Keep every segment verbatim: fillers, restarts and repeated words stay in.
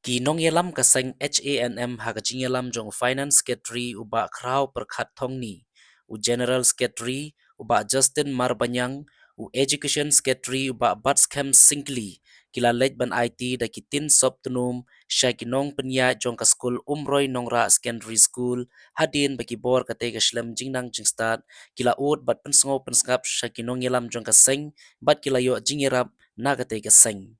Ki nongïalam ka seng H A N M ha ka jingïalam jong u Finance Secretary u Bah Khraw Pyrkhat Thongni, u General Secretary u Bah Justin Marbaniang, u Education Secretary u Bah Batskhem Syngkli, ki la leit ban aiti da ki tin sop tnum sha ki nongpynïaid jong ka skul Umroi Nongrah Secondary School, hadien ba ki bor katei ka shlem jingnang jingstad ki la ud bad pynsngew pynsngap sha ki nongïalam jong ka seng bad ki la ïoh jingïarap na katei ka seng.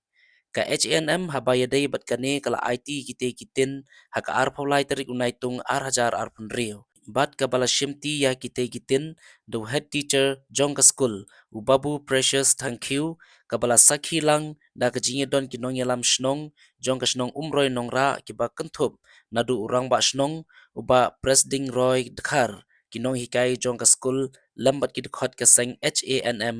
Ka H A N M haba ïadei bad kane ka la aiti kitei ki tin ha ka arphew lai tarik u Naitung ar hajar arphew hynriew. Bad kaba la shimti ïa kitei ki tin da u head teacher jong ka skul, u Babu Precious Thangkhiew, kaba la sakhi lang da ka jingïadon ki nongïalam shnong jong ka shnong Umroi Nongrah kiba kynthup naduh u rangbah shnong, u Bah Presding Roy Dkhar, ki nonghikai jong ka skul lem bad ki dkhot ka seng H A N M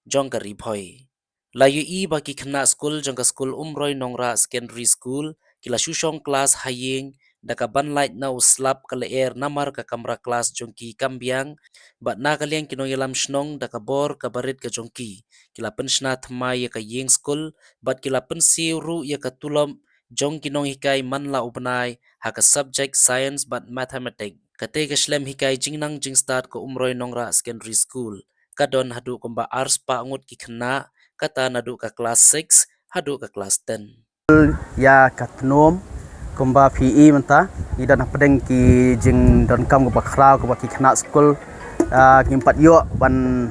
jong ka Ri Bhoi. La ïohi ba ki khynnah skul jong ka skul Umroi Nongrah Secondary School ki la shu shong klas ha ïing da ka ban lait na u slap ka lyer namar ka kamra klas jong ki kam biang, bad na ka liang ki nongïalam shnong da ka bor kaba rit ka jong ki, ki la pynshna thymmai ïa ka ïing skul bad ki la pynsiew ruh ïa ka tulop jong ki nonghikai man la u bnai ha ka subject science bad mathematics. Katei ka shlem hikai jingnang jingstad ka Umroi Nongrah Secondary School ka don haduh kumba arspah ngut ki khynnah, kata naduh ka klas six haduh ka klas ten. Ïa ka tnum kumba phi i mynta, ngi don hapdeng ki jingdonkam kaba khraw kaba ki khynnah skul, ah, ngim pat ïoh ban,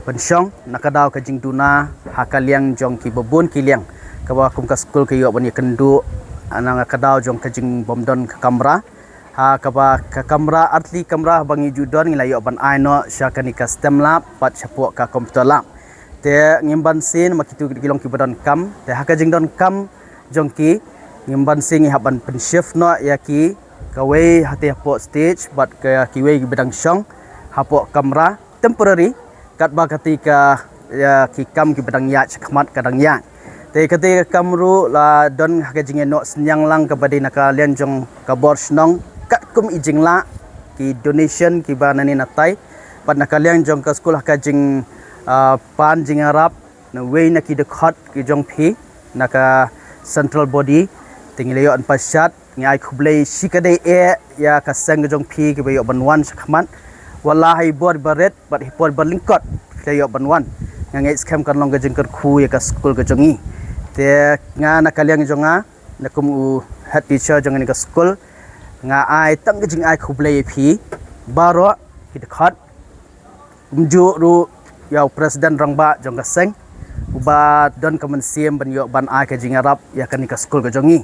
ban shong na ka daw ka jingduna ha ka liang jong kiba bun ki liang kaba kum ka skul ka ïoh ban ïakynduh na ka daw jong ka jingbym don ka kamra. Ha kaba ka kamra, artylli kamra ba ngi ju don ngi la ïoh ban ai noh sha kane ka STEM lab bad shapoh ka computer lab. Te ngim ban sien ma kitu ki long kiba donkam. Te ha ka jingdonkam jong ki ngim ban sien, ngi hap ban pynshift noh ïa ki kawei hate hapoh stage bad ka kiwei kiba dang shong hapoh kamra temporary, katba kata ka, ïa, ki kam kiba dang ïaid shakhmat ka dang ïaid. Te kata ka kam ruh la don ha ka jingïanoh synñiang lang kaba dei na ka liang jong ka bor shnong katkum i jinglah, ki donation kiba nane natai. Bad na ka liang jong ka skul ha ka jing, ah, pan jingïarap na wei na ki dkhot ki jong phi na ka central body, te ngi la ïoh ban pynshad. Ngi ai khublei shikatdei eh ïa ka seng ka jong phi kiba ïoh ban wan shakhmat. Wat la ha i bor ba rit bad ha i bor ba lyngkot phi la ïoh ban wan. Nga ngeit skhem kan long ka jingkyrkhu ïa ka skul ka jong ngi. Te nga na ka liang jong nga, na kum u head teacher jong kane ka skul, nga ai tang ka jingai khublei ïa phi baroh ki dkhot. Kumjuh ruh ïa u president rangbah jong ka seng, uba don ka mynsiem ban ïoh ban ai ka jingïarap ïa kane ka skul ka jong ngi.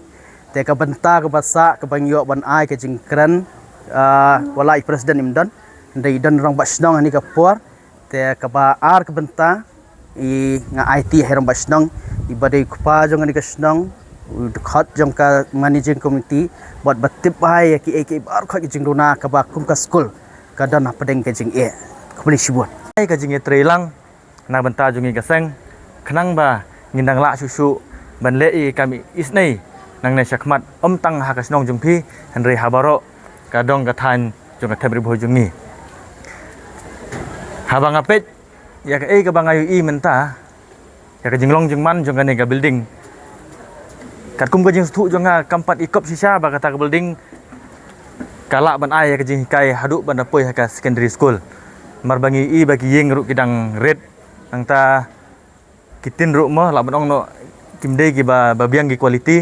Te ka bynta kaba sah kaba ngi ïoh ban ai ka jingkren, ah, wat la i president im don, hynrei i don rangbah shnong ha kane ka por. Te kaba ar ka bynta, i nga aiti ha i rangbah shnong, iba dei u kpa jong kane ka shnong, u dkhot jong ka managing committee, bad ba tip bha ïa kiei kiei baroh ki jingduna kaba kum ka skul ka don hapdeng ka jingeh. Khublei shibun. Ai ka jingïatreilang na bynta jong ngi ka seng, khnang ba ngin dang lah shuh shuh ban leh ïa ki kam isynei nangne shakhmat, ym tang ha ka shnong jong phi, hynrei ha baroh ka dong ka thaiñ jong ka thep Ri Bhoi jong ngi. Haba nga peit ïa kaei kaba nga ïohi mynta, ïa ka jinglong jingman jong kane ka building, katkum ka jingsngewthuh jong nga kam pat i kop shisha ba kata ka building ka lah ban ai ïa ka jinghikai haduh ban da poi ha ka secondary school. Namar ba ngi i ba ki ïing ruh ki dang rit, nangta ki tin ruh mo lah ban ong noh kim dei kiba, ba biang ki quality.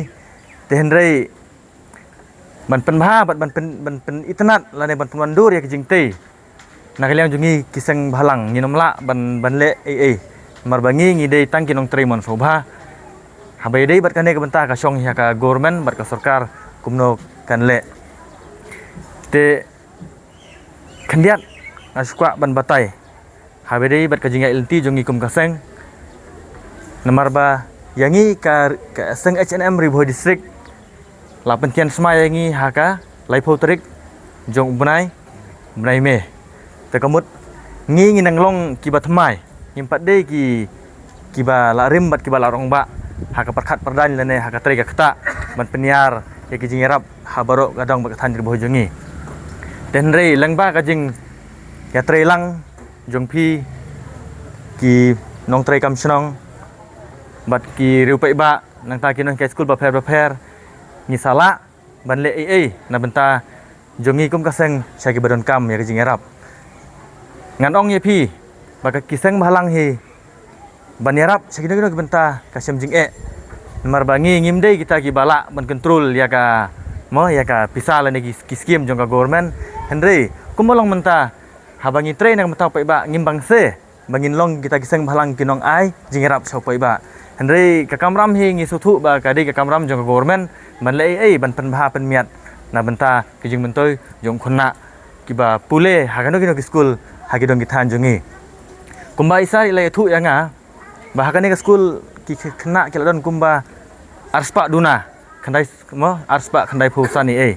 Te hynrei ban pynbha bad ban pyn, ban pynitynnad lane ban pynwandur ïa ki jingtei na ka liang jong ngi ki seng bhalang, ngin ym lah ban, ban leh ei ei. Namar ba ngi, ngi dei tang ki nongtrei mon sngewbha. Haba ïadei bad kane ka bynta ka shong hi ha ka government bad ka sorkar kumno kan leh. Te khyndiat nga shu kwah ban batai haba ïadei bad ka jingïaid lynti jong ngi kum ka seng. Namar ba ïa ngi ka, ka seng H A N M Ri Bhoi District la pyntian smai ïa ngi ha ka laiphew tarik jong u bnai, bnai May. Te ka mut ngi, ngi nang long kiba thymmai, ngim pat dei ki, kiba la rim bad kiba la rangbah ha ka pyrkhat pyrdaiñ lane ha ka trei ka ktah ban pynïar ïa ki jingïarap ha baroh ka dong bad ka thaiñ Ri Bhoi jong ngi. Te hynrei lyngba ka jingïatreilang jong phi ki nongtrei kam shnong bad ki riewpaidbah, nangta ki nonghikai skul bapher bapher, ngi sa lah ban leh ei ei na bynta jong ngi kum ka seng sha kiba donkam ïa ka jingïarap. Ngan ong ïa phi ba ka ki seng bhalang hi ban ïarap sha kino kino ki bynta ka shem jingeh. Namar ba ngi ngim dei kita kiba lah ban kontrol ïa ka, mo, ïa ka pisa lane ki, ki skim jong ka government. Hynrei kumba long mynta, haba ngi trei na ka bynta u paidbah, ngim bang se ba ngin long kita ki seng bhalang ki nongai jingïarap sha u paidbah. Hynrei ka kamram hi ngi sngewthuh ba ka dei ka kamram jong ka government ban leh ei ei ban pynbha pynmiat na bynta ki jingmyntoi jong u khynnah kiba pule ha kano kino ki skul ha ki dong ki thaiñ jong ngi. Kumba i Sir i la ïathuh ïa nga ba ha kane ka skul ki khynnah ki la don kumba arspah duna khyndai, mo, arspah khyndaiphew san ei ei.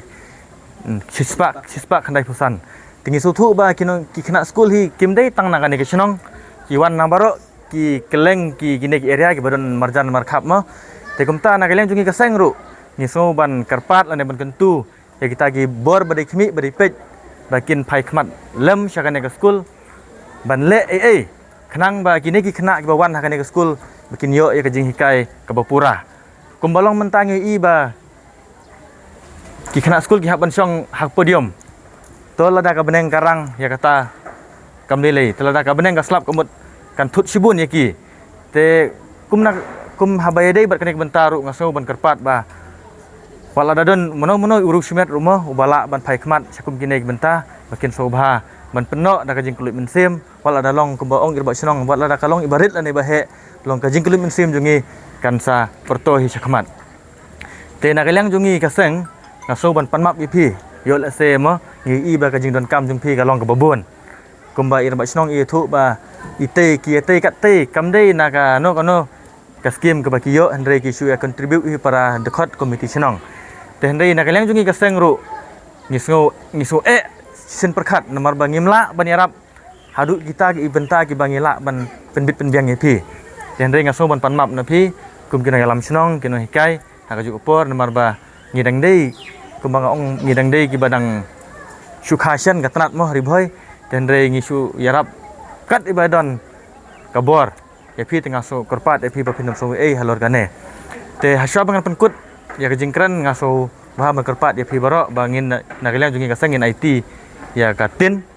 Hmm, shispah, shispah khyndaiphew san. Te ngi sngewthuh ba ki nong, ki khynnah skul hi kim dei tang na kane ka shnong, ki wan na baroh ki kylleng ki, kine ki area kiba don marjan markhap, mo. Te kumta na ka liang jong ngi ka seng ruh ngi sngew ban kyrpad lane ban kyntu ïa kita ki bor ba dei khmih ba dei peit ba kin phai khmat lem sha kane ka skul ban leh ei ei khnang ba kine ki khynnah kiba wan ha kane ka skul ba kin ïoh ïa ka jinghikai kaba pura. Kumba long mynta ngi ïohi ba ki khynnah skul ki hap ban shong ha ka podium. To lada ka bneng ka rang ïa kata kam lei lei. To lada ka bneng ka slap ka mut kan thut shibun ïa ki. Te kum na, kum haba ïadei bad kane ka bynta ruh nga sngew ban kyrpad ba wat lada don mano mano u riewshimet ruh mo uba lah ban phai khmat sha kum kine ki bynta ba kin sngewbha ban pynnoh da ka jingkylluid mynsiem, wat lada long kumba ong i Rangbah Shnong, wat lada ka long iba rit lane iba heh, long ka jingkylluid mynsiem jong ngi kan sa pyrto hi sha khmat. Te na ka liang jong ngi ka seng nga sngew ban pan map ïa phi. Ïoh lehse mo ngi ïohi ba ka jingdonkam jong phi ka long kaba bun. Kumba i Rangbah Shnong i ïathuh ba itei ki ïatei kattei kam dei na kano kano ka skim kaba ki ïoh, hynrei ki shu ïa contribute hi para dkhot committee shnong. Te hynrei na ka liang jong ngi ka seng ruh ngi sngew, ngi sngew eh shisien pyrkhat namar ba ngim lah ban ïarap haduh kita ki bynta kiba ngi lah ban pynbit pynbiang ïa phi. Te hynrei nga sngew ban pan map na phi kum ki nongïalam shnong, ki nonghikai ha kajuh ka por namar ba ngi dang dei, kumba nga ong, ngi dang dei kiba dang shu kha shen ka tnat mo Ri Bhoi. Te hynrei ngi shu ïarap kat iba don ka bor ïa phi. Te nga sngew kyrpad ïa phi ba phin ym sngew ei ei halor kane. Te hashwa ba ngan pynkut ïa ka jingkren nga sngew ba ha ban kyrpad ïa phi baroh ba ngin na, na ka liang jong ngi ka seng ngin aiti ïa ka tin